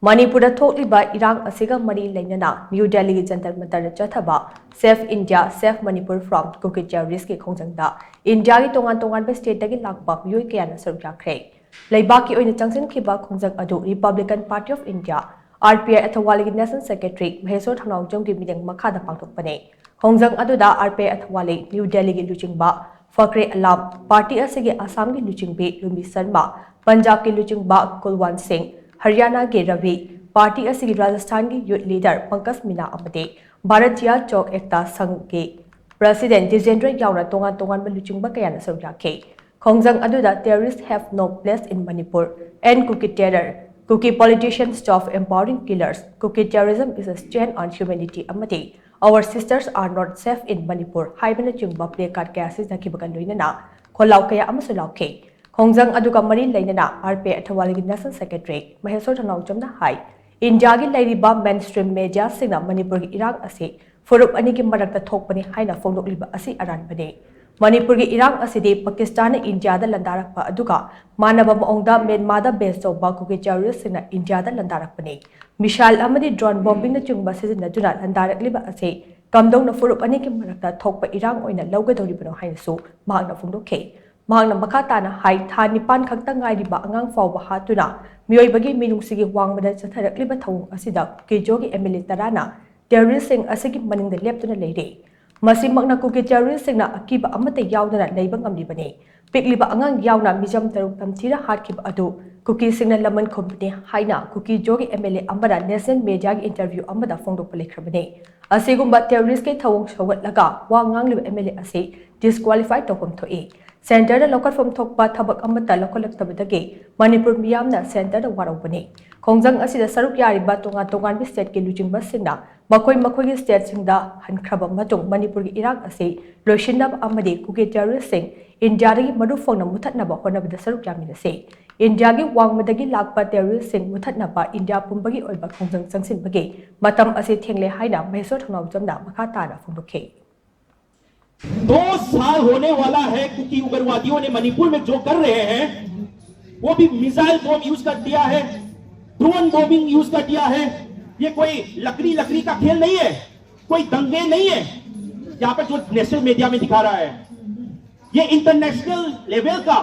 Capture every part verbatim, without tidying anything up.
ꯃꯅꯤꯄꯨꯔꯗ ꯊꯣꯛꯂꯤꯕ ꯏꯔꯥꯡ ꯑꯁꯤꯒ ꯃꯔꯤ ꯂꯩꯅꯅ ꯅ꯭ꯌꯨ ꯗꯦꯜꯂꯤꯒꯤ ꯖꯟꯇꯔ ꯃꯟꯇꯔꯗ ꯆꯠꯊꯕ Save India, Save Manipur from Kuki Terrorist ꯀꯤ ꯈꯣꯡꯖꯪꯗ ꯏꯟꯗꯤꯌꯥꯒꯤ ꯇꯣꯉꯥꯟ ꯇꯣꯉꯥꯟꯕ ꯁ꯭ꯇꯦꯠꯇꯒꯤ ꯂꯥꯛꯄ ꯃꯤꯑꯣꯏ ꯀꯌꯥꯅ ꯁꯔꯨꯛ ꯌꯥꯈ꯭ꯔꯦ꯫ ꯂꯩꯕꯥꯛꯀꯤ ꯑꯣꯏꯅ ꯆꯪꯁꯤꯟꯈꯤꯕ ꯈꯣꯡꯖꯪ ꯑꯗꯨ Republican Party of India, R P I ꯑꯊꯋꯥꯂꯤꯒꯤ National Secretary ꯃꯍꯦꯁꯣꯔ ꯊꯧꯅꯥꯎꯖꯝꯒꯤ ꯃꯤꯠꯌꯦꯡ ꯃꯈꯥꯗ ꯄꯥꯡꯊꯣꯛꯄꯅꯤ꯫ ꯈꯣꯡꯖꯪ ꯑꯗꯨꯗ R P I ꯑꯊꯋꯥꯂꯤ, ꯅ꯭ꯌꯨ ꯗꯦꯜꯂꯤꯒꯤ ꯂꯨꯆꯤꯡꯕ ꯐꯈ꯭ꯔꯦ ꯑꯂꯥꯝ, ꯄꯥꯔꯇꯤ ꯑꯁꯤꯒꯤ ꯑꯁꯥꯝꯒꯤ ꯂꯨꯆꯤꯡꯕꯤ ꯂꯨꯃꯤ ꯁꯔꯃ, ꯄꯟꯖꯥꯕꯀꯤ ꯂꯨꯆꯤꯡꯕ ꯀꯨꯜꯋꯟ ꯁꯤꯡ, ꯍꯔꯤꯌꯥꯅꯥꯒꯤ ꯔꯕꯤ, ꯄꯥꯔꯇꯤ ꯑꯁꯤꯒꯤ ꯔꯥꯖꯁꯊꯥꯟꯒꯤ ꯌꯨꯠ ꯂꯤꯗꯔ ꯄꯪꯀꯖ ꯃꯤꯅꯥ ꯑꯃꯗꯤ ꯚꯥꯔꯇꯤꯌꯥ ꯆꯧꯛ ꯑꯦꯛꯇꯥ ꯁꯪꯘꯒꯤ ꯄ꯭ꯔꯁꯤꯗꯦꯟ ꯖꯤꯇꯦꯟꯗ꯭ꯔ ꯌꯥꯎꯅ ꯇꯣꯉꯥꯟ ꯇꯣꯉꯥꯟꯕ ꯂꯨꯆꯤꯡꯕ ꯀꯌꯥꯅ ꯁꯔꯨꯛ ꯌꯥꯈꯤ꯫ ꯈꯣꯡꯖꯪ ꯑꯗꯨꯗ "Terrorists have no place in Manipur" and "Kuki terror, Kuki politicians stop empowering killers, Kuki terrorism is a stain on humanity" ꯑꯃꯗꯤ "Our sisters are not safe in Manipur" ꯍꯥꯏꯕꯅꯆꯤꯡꯕ placard ꯀꯌꯥ ꯁꯤꯖꯤꯟꯅꯈꯤꯕꯒ ꯂꯣꯏꯅꯅ ꯈꯣꯜꯂꯥꯎ ꯀꯌꯥ ꯑꯃꯁꯨ ꯂꯥꯎꯈꯤ꯫ ꯈꯣꯡꯖꯪ ꯑꯗꯨꯒ ꯃꯔꯤ ꯂꯩꯅꯅ R P I ꯑꯊꯋꯥꯂꯤꯒꯤ National Secretary ꯃꯍꯦꯁꯣꯔ ꯊꯧꯅꯥꯎꯖꯝꯅ ꯍꯥꯏ, ꯏꯟꯗꯤꯌꯥꯒꯤ ꯂꯩꯔꯤꯕ mainstream mediaꯁꯤꯡꯅ ꯃꯅꯤꯄꯨꯔꯒꯤ ꯏꯔꯥꯡ ꯑꯁꯤ ꯐꯨꯔꯨꯞ ꯑꯅꯤꯒꯤ ꯃꯔꯛꯇ ꯊꯣꯛꯄꯅꯤ ꯍꯥꯏꯅ ꯐꯣꯡꯗꯣꯛꯂꯤꯕ ꯑꯁꯤ ꯑꯔꯥꯟꯕꯅꯤ꯫ ꯃꯅꯤꯄꯨꯔꯒꯤ ꯏꯔꯥꯡ ꯑꯁꯤꯗꯤ ꯄꯥꯀꯤꯁꯇꯥꯟꯅ ꯏꯟꯗꯤꯌꯥꯗ ꯂꯥꯟꯗꯥꯔꯛꯄ ꯑꯗꯨꯒ ꯃꯥꯟꯅꯕ ꯃꯑꯣꯡꯗ ꯃ꯭ꯌꯥꯟꯃꯥꯔꯗ base ꯇꯧꯕ ꯀꯨꯀꯤ terroristꯁꯤꯡꯅ ꯏꯟꯗꯤꯌꯥꯗ ꯂꯥꯟꯗꯥꯔꯛꯄꯅꯤ꯫ Missile ꯑꯃꯗꯤ drone bombingꯅꯆꯤꯡꯕ ꯁꯤꯖꯤꯟꯅꯗꯨꯅ ꯂꯥꯟꯗꯥꯔꯛꯂꯤꯕ ꯑꯁꯤ ꯀꯝꯗꯧꯅ ꯐꯨꯔꯨꯞ ꯑꯅꯤꯒꯤ ꯃꯔꯛꯇ ꯊꯣꯛꯄ ꯏꯔꯥꯡ ꯑꯣꯏꯅ ꯂꯧꯒꯗꯧꯔꯤꯕꯅꯣ ꯍꯥꯏꯅꯁꯨ ꯃꯍꯥꯛꯅ ꯐꯣꯡꯗꯣꯛꯈꯤ꯫ ꯃꯍꯥꯛꯅ ꯃꯈꯥ ꯇꯥꯅ ꯍꯥꯏ, ꯊꯥ ꯅꯤꯄꯥꯟ ꯈꯛꯇ ꯉꯥꯏꯔꯤꯕ ꯑꯉꯥꯡ ꯐꯥꯎꯕ ꯍꯥꯠꯇꯨꯅ ꯃꯤꯑꯣꯏꯕꯒꯤ ꯃꯤꯅꯨꯡꯁꯤꯒꯤ ꯋꯥꯡꯃꯗ ꯆꯠꯊꯔꯛꯂꯤꯕ ꯊꯧꯑꯣꯡ ꯑꯁꯤꯗ ꯀꯨꯀꯤꯖꯣꯒꯤ M L A ꯇꯔꯥꯅ terroristꯁꯤꯡ ꯑꯁꯤꯒꯤ ꯃꯅꯤꯡꯗ ꯂꯦꯞꯇꯨꯅ ꯂꯩꯔꯤ꯫ ꯃꯁꯤꯃꯛꯅ ꯀꯨꯀꯤ terroristꯁꯤꯡꯅ ꯑꯀꯤꯕ ꯑꯃꯠꯇ ꯌꯥꯎꯗꯅ ꯂꯩꯕ ꯉꯝꯂꯤꯕꯅꯤ꯫ ꯄꯤꯛꯂꯤꯕ ꯑꯉꯥꯡ ꯌꯥꯎꯅ ꯃꯤꯆꯝ ꯇꯔꯨꯛ ꯇꯝꯊꯤꯅ ꯍꯥꯠꯈꯤꯕ ꯑꯗꯨ ꯀꯨꯀꯤꯁꯤꯡꯅ ꯂꯃꯟ ꯈꯨꯝꯕꯅꯤ ꯍꯥꯏꯅ ꯀꯨꯀꯤꯖꯣꯒꯤ M L A ꯑꯃꯅ national mediaꯒꯤ interview ꯑꯃꯗ ꯐꯣꯡꯗꯣꯛꯄ ꯂꯩꯈ꯭ꯔꯕꯅꯤ꯫ ꯑꯁꯤꯒꯨꯝꯕ terroristꯀꯤ ꯊꯧꯑꯣꯡ ꯁꯧꯒꯠꯂꯒ ꯋꯥ ꯉꯥꯡꯂꯤꯕ M L A ꯑꯁꯤ disqualify ꯇꯧꯐꯝ ꯊꯣꯛꯏ꯫ Centreꯗ ꯂꯧꯈꯠꯐꯝ ꯊꯣꯛꯄ ꯊꯕꯛ ꯑꯃꯠꯇ ꯂꯧꯈꯠꯂꯛꯇꯕꯗꯒꯤ ꯃꯅꯤꯄꯨꯔ ꯃꯤꯌꯥꯝꯅ centreꯗ ꯋꯥꯔꯧꯕꯅꯤ꯫ ꯈꯣꯡꯖꯪ ꯑꯁꯤꯗ ꯁꯔꯨꯛ ꯌꯥꯔꯤꯕ ꯇꯣꯉꯥꯟ ꯇꯣꯉꯥꯟꯕ stateꯀꯤ ꯂꯨꯆꯤꯡꯕꯁꯤꯡꯅ ꯃꯈꯣꯏ ꯃꯈꯣꯏꯒꯤ stateꯁꯤꯡꯗ ꯍꯟꯈ꯭ꯔꯕ ꯃꯇꯨꯡ ꯃꯅꯤꯄꯨꯔꯒꯤ ꯏꯔꯥꯡ ꯑꯁꯤ ꯂꯣꯏꯁꯤꯟꯅꯕ ꯑꯃꯗꯤ ꯀꯨꯀꯤ terroristꯁꯤꯡ ꯏꯟꯗꯤꯌꯥꯗꯒꯤ ꯃꯔꯨ ꯐꯪꯅ ꯃꯨꯊꯠꯅꯕ ꯍꯣꯠꯅꯕꯗ ꯁꯔꯨꯛ ꯌꯥꯃꯤꯟꯅꯁꯤ꯫ ꯏꯟꯗꯤꯌꯥꯒꯤ ꯋꯥꯡꯃꯗꯒꯤ ꯂꯥꯛꯄ terroristꯁꯤꯡ ꯃꯨꯊꯠꯅꯕ ꯏꯟꯗꯤꯌꯥ ꯄꯨꯝꯕꯒꯤ ꯑꯣꯏꯕ ꯈꯣꯡꯖꯪ ꯆꯪꯁꯤꯟꯕꯒꯤ ꯃꯇꯝ ꯑꯁꯤ ꯊꯦꯡꯂꯦ ꯍꯥꯏꯅ ꯃꯍꯦꯁꯣꯔ ꯊꯧꯅꯥꯎꯖꯝꯅ ꯃꯈꯥ ꯇꯥꯅ ꯐꯣꯡꯗꯣꯛꯈꯤ꯫ दो साल होने वाला है, क्योंकि उग्रवादियों ने मणिपुर में जो कर रहे हैं, वो भी missile bomb use कर दिया है, drone बॉम्बिंग यूज़ कर दिया है। ये कोई लकड़ी लकड़ी का खेल नहीं है, कोई दंगे नहीं है। यहाँ पर जो नेशनल मीडिया में दिखा रहा है, ये इंटरनेशनल लेवल का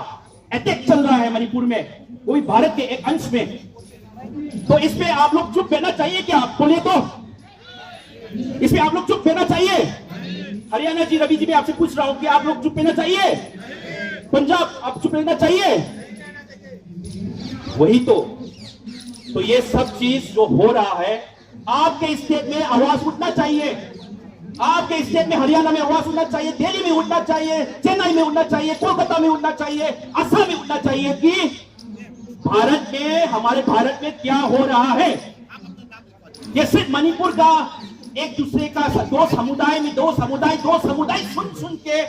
अटैक चल रहा है मणिपुर में, वो भी भारत के एक अंश में। तो इस पे आप लोग चुप रहना चाहिए क्या? आप बोलिए तो, इस पे आप लोग चुप रहना चाहिए? हरियाणा जी, रवि जी, मैं आपसे पूछ रहा हूं कि आप लोग चुप रहना चाहिए? पंजाब, आप चुप रहना चाहिए? वही तो। तो ये सब चीज जो हो रहा है, आपके स्टेट में आवाज उठना चाहिए। आपके स्टेट में, हरियाणा में आवाज उठना चाहिए, दिल्ली में उठना चाहिए, चेन्नई में उठना चाहिए, कोलकाता में उठना चाहिए, असम में उठना चाहिए कि भारत में, हमारे भारत में क्या हो रहा है। ये सिर्फ मणिपुर का एक दूसरे का, दो समुदाय में, दो समुदाय दो समुदाय सुन सुन के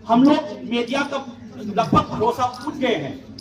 हम लोग मीडिया का लगभग भरोसा उठ गए हैं।